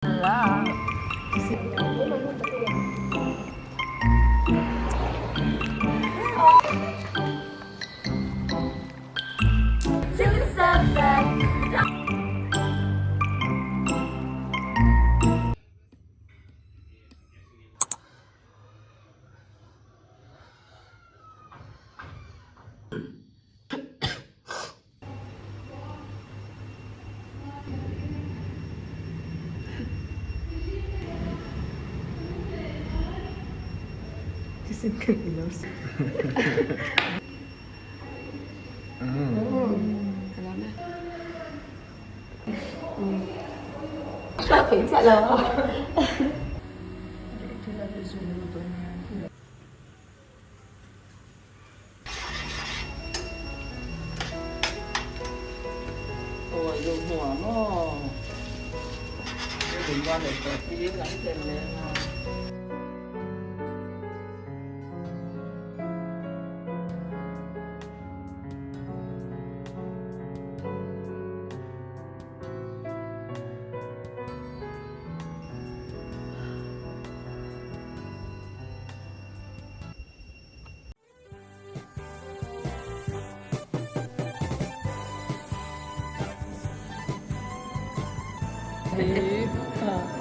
Hi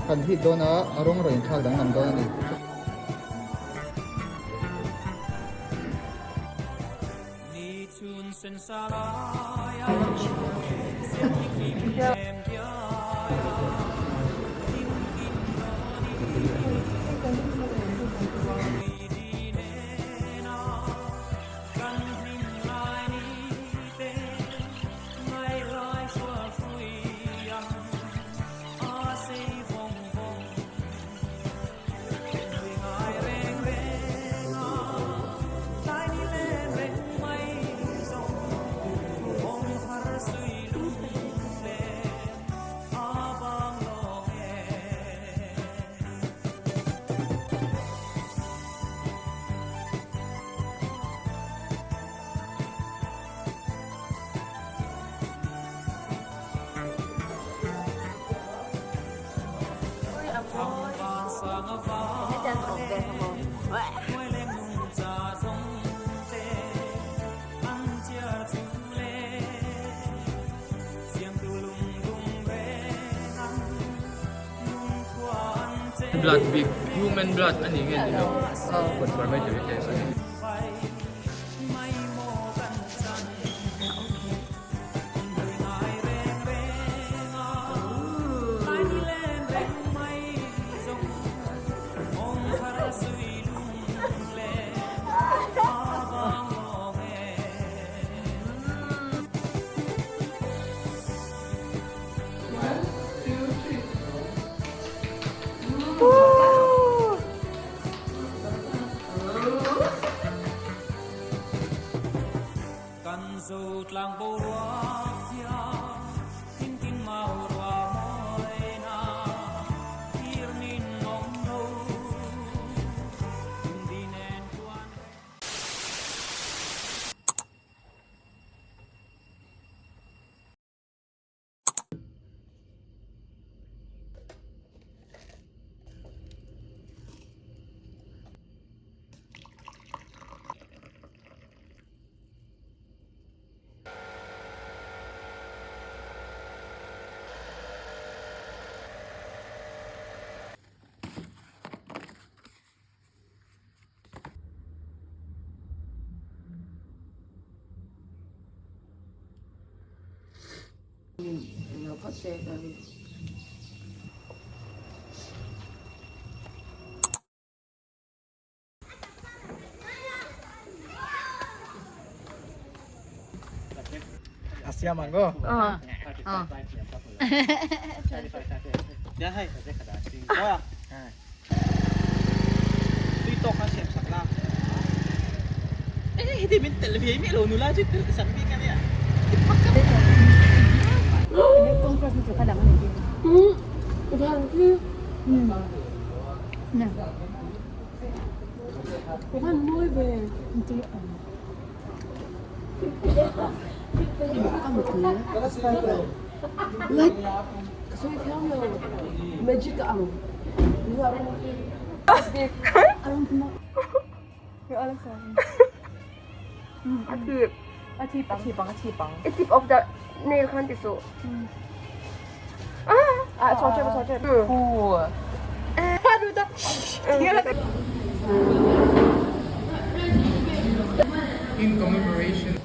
kan hit dawn a, a rawng rawn inthlak danglam dawn a ni. Blood bik human blood a ni nge ni lo confirmatory test a ni. A siam ang aw. Sawi thiam lo magic a ang A thip. A thip ang. A thip ang, a thip ang. I tip of the nail khan ti suh. Ah, chho tep, chho tep. Hu. In commemoration.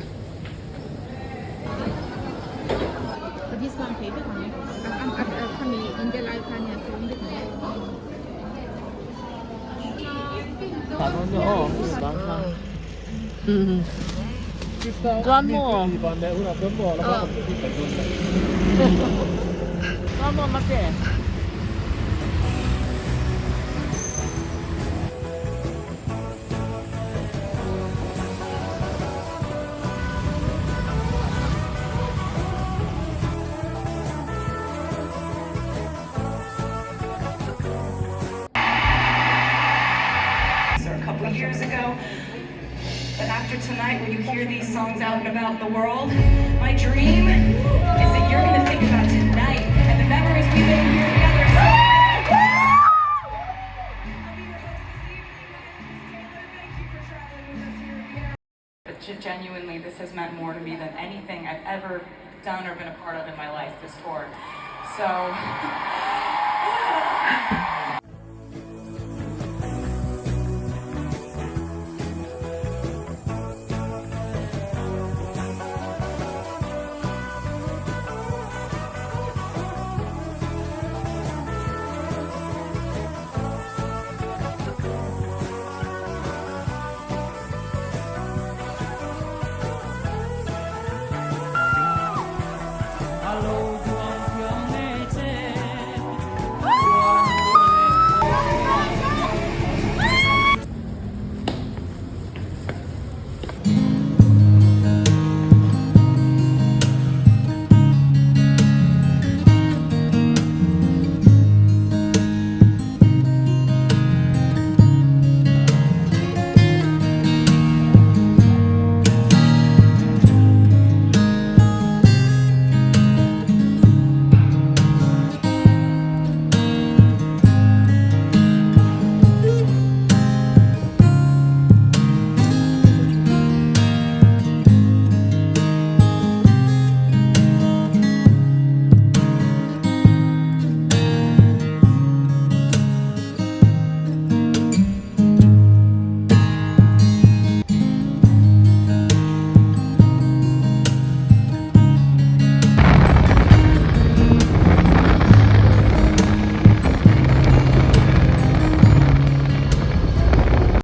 Or a couple years ago. But after tonight, when you hear these songs out and about the world, my dream is that you're going to think about tonight and the memories we made here together. So, I'll be your host this evening. My name is Taylor. Thank you for traveling with us here in Vienna. But genuinely, this has meant more to me than anything I've ever done or been a part of in my life, this tour. So.